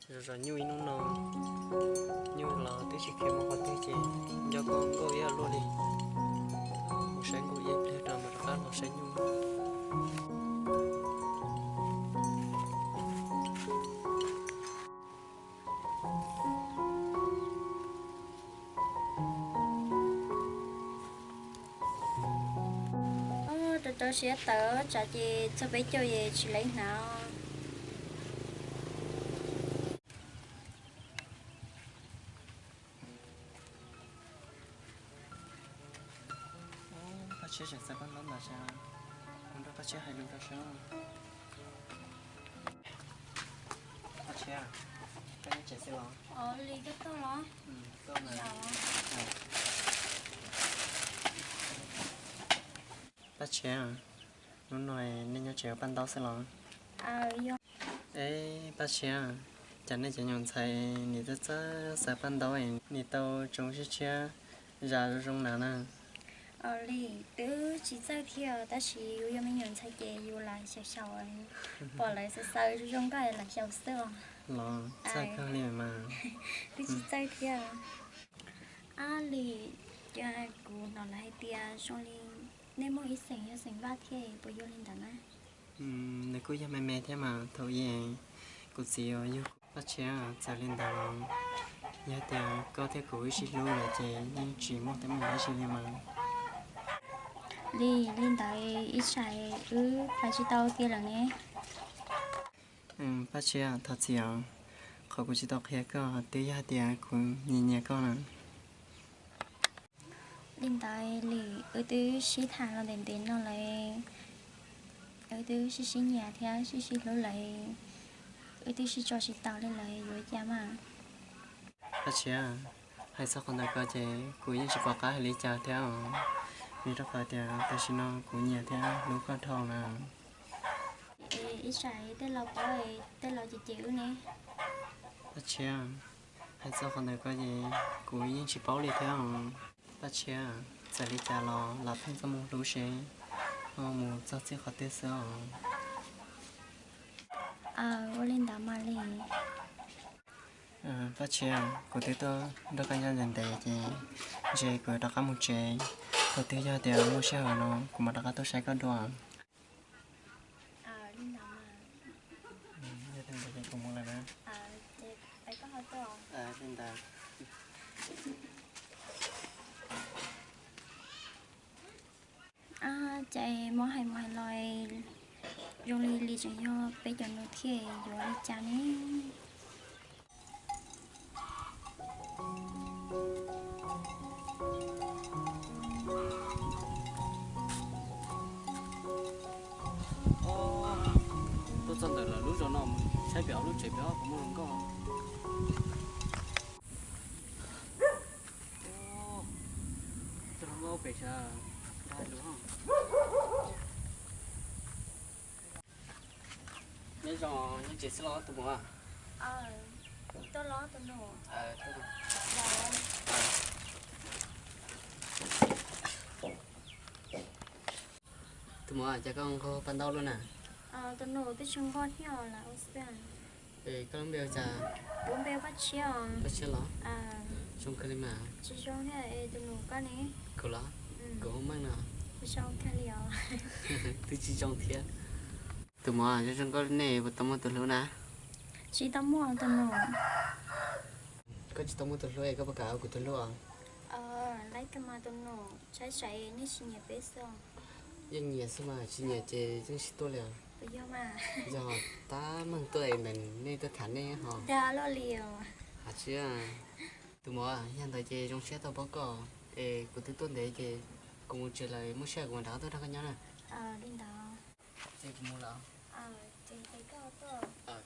Zov zov nyuj ib hnub no, nyuj los twb tsis khiav mus qhov twg ces nco koj nkauj iab luaj li. Mus saib nkauj iab ib pliag rau mam rov qab los saib nyuj. Rau rau siab tawv tsam ces txog peb caug es tsis lev hnav. Paj Tshiab tseem xaws paj ntaub ntawd sas, kuv nrog Paj Tshiab hais lus rau sas. Paj Tshiab, koj nyob tsev xwb los? Li koj tuaj los? Paj Tshiab, hnub no nej nyob tsev ua paj ntaub xwb los? Es Paj Tshiab, cas nej cov me nyuam ntxhais nim txawj txawj xaws paj ntaub es nim tau tsoo siab tshiab zas zoo zoo na na. Li, twb tsis txawj thiab tab sis yus yog me nyuam ntxhais ces yus lam xyaum xyaum, pom lawv xaws xaws zoo zoo nkauj lam xyaum xwb os. Los txawj kawg li mas. Twb tsis txawj thiab. Ab Lis, kuv hnov lawv hais tias zoo li nej muaj ib xeem yog xeem Vaj thiab, puas yog li ntawd na? Nws kuj yog me me thiab mas thaum ub kuv txiv yug kuv. Paj Tshiab, txawm li ntawd los yog tias koj thiab kuv wb sib hlub lawm ces yeej tsis muaj teeb meem dab tsi li mas. Li, li ntawd ib tsam wb pais tsis tau tiag lawm ne. Paj Tshiab, thov txim os, qhov kuv tsis tau qhia koj twb yog hais tias kuv nyiam nyiam koj na. Li ntawd Lis, wb twb sib tham los ntev ntev no lawm, wb twb sib sib nyiam thiab sib sib hlub lawm, wb twb sib tso tsis tau li lawm, yuav ua cas mas? Paj Tshiab, hais txog qhov ntawd ko ces kuv yeej tsis pom qab hais li cas thiab os, vim rau qhov tias tam sim no kuv nyiam thiab hlub koj dhau na. Ib tsam tej laus paub, tej laus cem cem wb ne. Paj Tshiab, hais txog qhov ntawd ko ces kuv yeej tsis paub li thiab os. Paj Tshiab, txawm li cas los lam pheej txoj moo hlub seb ho mus txog txij qhov twg xwb os. Ua li ntawd mas Lis. Paj Tshiab, kuv twb tuaj nrog koj nyob ntev ntev ces ntshe kuv rov qab mus tsev, thaum twg yog tias muaj sij hawm no kuv mam rov qab tuaj saib koj dua. Li ntawd, kuv mus lawm na. Li ntawd. Cas muab hais mus hais los zoo li Lis tseem yog peb cov nus thiab, yuav li cas ne? Tuaj txog ntawm lawv lub zos no mus saib pem lub tsev pem puas muaj hluas nkauj. Cov hluas nkauj pem sawv daws. Nyob zoo, nyob tsev xwb los tus muam? Tuaj los tus nus. Tus muam, cas koj nqog paj ntaub luaj na? Tus nus twb tsis nqog thiab os, lam ua xwb. Koj lub npe ua cas? Kuv npe Paj Tshiab os. Paj Tshiab los? Zoo kawg li mas. Tsis zoo thiab, tus nus koj ne? Kuv los? Kuv hu Meej no. Tsis zoo kawg li os. Twb tsis zoo thiab. Tus muam, zoo zoo nkauj li nej puas tau muaj tus hlub na? Tsis tau muaj tus nus. Koj tsis tau muaj tus hlub es koj puas kam ua kuv tus hlub os? Laib kawg mas tus nus, saib saib nej tsis nyiam peb xwb os. Yeej nyiam xwb mas, tsis nyiam ces yeej tsis tuaj li os. Puas yog mas? Yog tab meeg tuaj es ntawm nej tuaj tham nej ho. Dag luaj li os. Hais tsis, tus muam, yog ntawd ces zoo siab tau pom koj es kuv twb tuaj ntev ces kuv mus tsev lawm, muaj sij hawm kuv mam rov qab tuaj nrog koj nyob na. Li ntawd. Ces kuv mus lawm. Ces koj tuaj.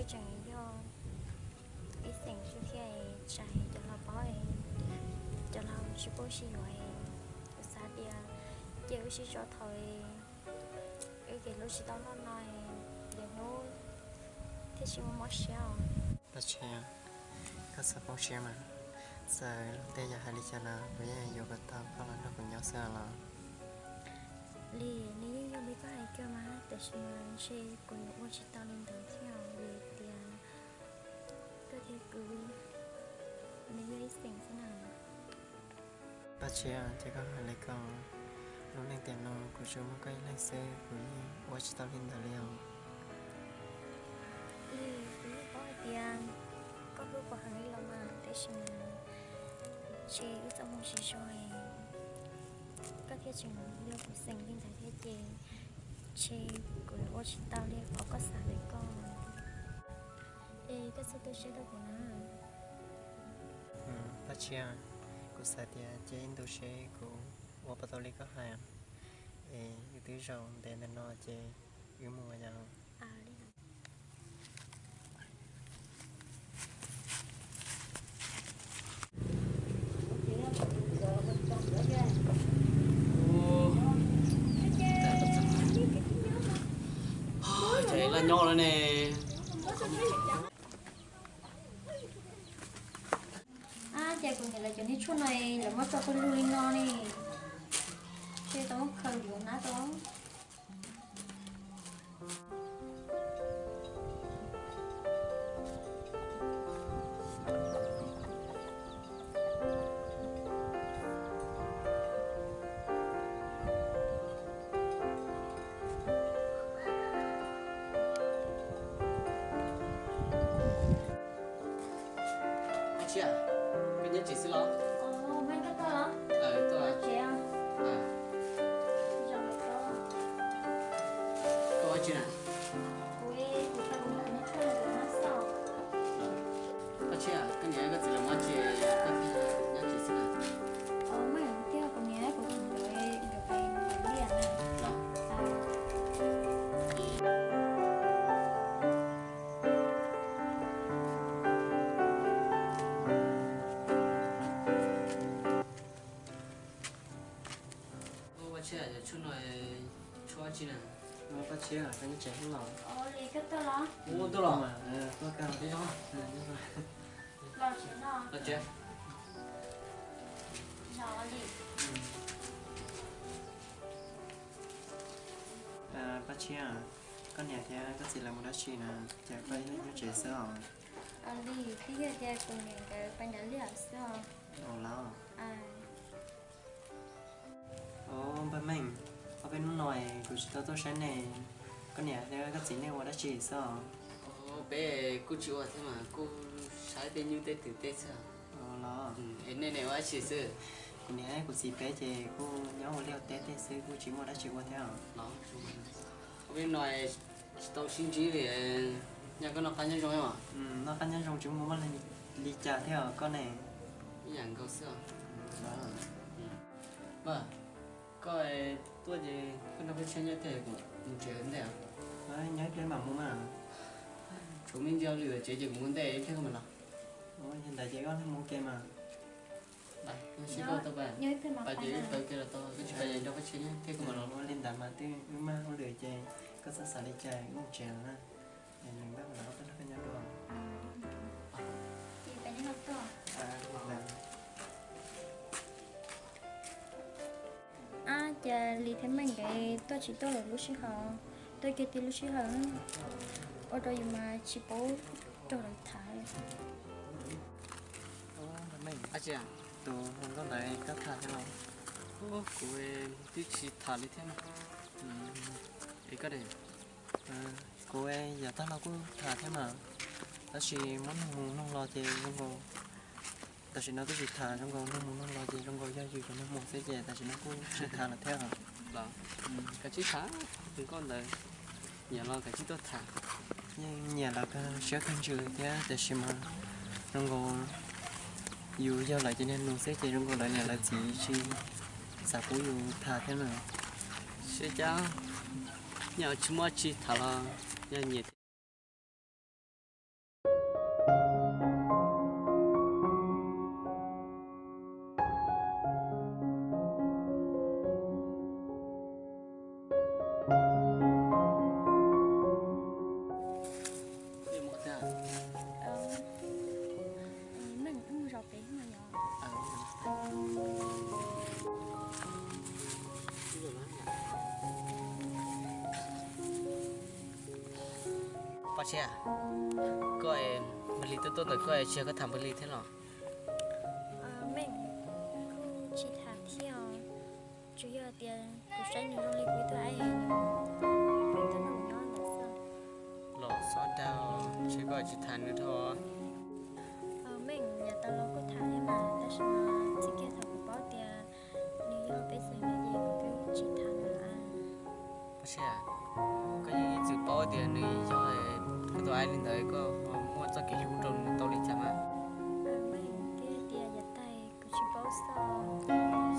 Tseem yog ib xeem xwb thiaj tsis tau cov laus paub, cov laus tsis paub sib yuav. Kuv xav tias ces wb sib tso thaum wb kev hlub tsis tau noj no, lwm hnub thiaj tsis muaj mob siab os. Paj Tshiab, koj txhob poob siab mas, txawm luag tej yog hais li cas los kuv yeej yuav kom tau koj los nrog kuv nyob xwb los. Lis, nws yeej yog li koj hais kiag mas, tiam sis mas ntshe kuv yuav ua tsis tau li ntawd thiab vim tias koj thiab kuv, nws yog ib xeem xwb na. Paj Tshiab, ces koj hais li ko, lub neej tiam no kuv tsuas muaj koj ib leeg xwb, kuv yeej ua tsis tau li ntawd li os. Lis, kuv yeej paub hais tias koj hlub kuv heev li los mas, tiam sis mas ntshe wb txoj hmoo tsis zoo, koj thiaj tseem yog kuv xeem li ntawd thiab ces ntshe kuv yuav ua tsis tau li qhov koj xav li ko. Es koj txhob tu siab rau kuv na. Paj Tshiab, kuv xav tias cia ib ntu seb kuv ua puas tau li koj hais, es wb twb zaum ntev ntawm no ces wb mus yom. Ces laj nyob lawm ne. Ab, ces kuv niam lawv cov niag tshuaj no lawv muab tso pawg lug li no ne, ces tau khaws yuav hnab tau. Ab tsi, koj nyob tsev xwb los? Tuaj tsev. Koj ua tsi na? Ab tsi, koj niam koj txiv lawv mus ua tsi, koj thiaj nyob tsev xwb na? Los. Ua tsi, cov tshuaj no tshuaj tsi na? Paj Tshiab, koj nyob tsev los? Ua tuaj los? Tuaj kawg. Los tsev. Paj Tshiab, koj niam thiab koj txiv lawv mus dab tsi na, cas koj nyob tsev xwb os? Twb yog tias kuv niam nkawd pais nram liaj xwb os. Los. Os, Npawg Meej, ob peb hnub no kuv tsis tau tuaj saib nej, koj niam thiab koj txiv nej ua dab tsi xwb os? Peb kuj tsis ua thiab mas, kuj saib tej nyuj tej twm tej xwb. Los. Nej, nej ua dab tsi xwb? Kuv niam kuv txiv peb ces kuj nyob ua liaj ua teb tej xwb, kuj tsis muaj dab tsi ua thiab. Los, ob peb hnub no tsis tau sib ntsib li, nyob koj noj qab nyob zoo os? Noj qab nyob zoo, tsis muaj mob li cas thiab os koj ne? Ib yam nkaus xwb os. Koj tuaj ces koj nrog peb Tshiab nyob tej, kuv mus tsev ua ntej. Nyob ib pliag mam mus mas. Tshuav me ntsis hauj lwm tom tsev ces kuv mus ua ntej ib pliag koj mam los. Yog ntawd ces koj mus ua ke mas. Ces wb pab ke los tau, koj tsis pab nrog peb Tshiab nyob thiab koj mam los. Ua li ntawd mas twb wb mag hauj lwm ces koj txhob xav li cas, wb mus tsev lawm na. Nws npaj mas los koj nrog peb nyob dua. Ab, cas Lis thiab Meej nkawd tuaj tsis tuaj lawm lub sij hawm, tuaj kiag tib lub sij hawm, ua rau yus mas tsis paub nrog lawv tham. Ab tsi, tus hluas nkauj ntawd koj tham thiab los? Kuv twb tsis tham li thiab. Es koj ne? Kuv yav tag los kuj tham thiab mas, tab sis muab nug mus nug los ces zoo nkaus, tam sim no twb tsis tham, zoo nkaus nug mus nug los ces zoo nkaus yog yus cov nug mus xwb ces tam sim no kuj tsis tham lawm thiab. Los, kav tsij tham, tus hluas nkauj ntawd nyiam los kav tsij tuaj tham. Yeej nyiam los kawg, siab kawg ntsws thiab, tiam sis mas zoo nkaus yus yog lawv cov niag nus xwb ces zoo nkaus lawv niam lawv txiv tsis xav pub yus tham thiab na. Sib cav, nyiam tsis muaj tsi tham los yog nyiam thiab. Tsis, koj, Npawg Lis tuaj tuaj ntawm koj, tsis yog koj tham Npawg Lis thiab los? Meej, kuv tsis tham thiab os. Tsuas yog tias kuv saib nws zoo li kuv ib tug aib, kuv ib tug nug nyob ntawd xwb. Los xob dag, ntshe koj tsis tham nws dhau. Meej, yav tas los kuj tham thiab mas, tab sis mas txij kiag thaum kuv paub tias nws yog peb xeem nyob ces kuv twb tsis tham nws lawm. Pob Tshiab, koj yeej ib txwm paub tias nws yog koj tus aib li ntawd, koj ho muaj txoj kev hlub rau nws tau li cas mas? Meej, twb tias yav tag kuv tsis paub xwb.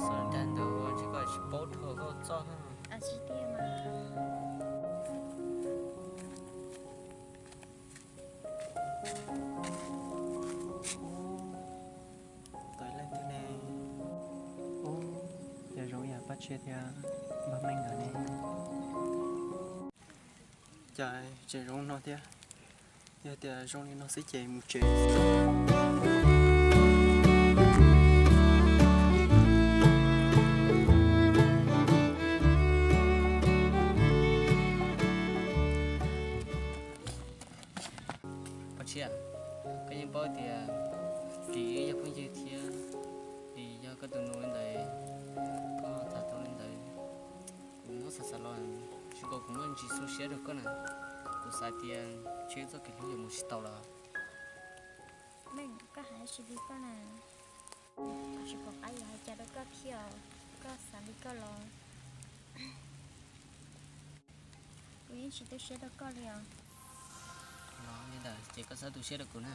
Xob dag ntawd, ntshe koj tsis paub dhau koj txoj na. Tsis tiag mas. Tau leej twg ne? Ub, cas zoo yam Pob Tshiab thiab Npawg Meej nkawd ne. Cas tseem zoo no thiab. Yog tias zoo li no xwb ces mus tsev. Pob Tshiab, koj yeej paub tias Lis yog phooj ywg thiab Lis yog koj tus nus li ntawd, koj tham tau li ntawd, kuv muab xav xav los tsis kom kuv muaj ntsis xu siab rau koj na. Kuv xav tias ntshe txoj kev hlub yuav mus tsis tau lawm. Meej, koj hais tsis li koj na. Kuv tsis pom qab yuav hais cas rau koj thiab, koj xav li koj los kuv yeej tsis tu siab rau koj li os. Los li ntawd ces koj txhob tu siab rau kuv na.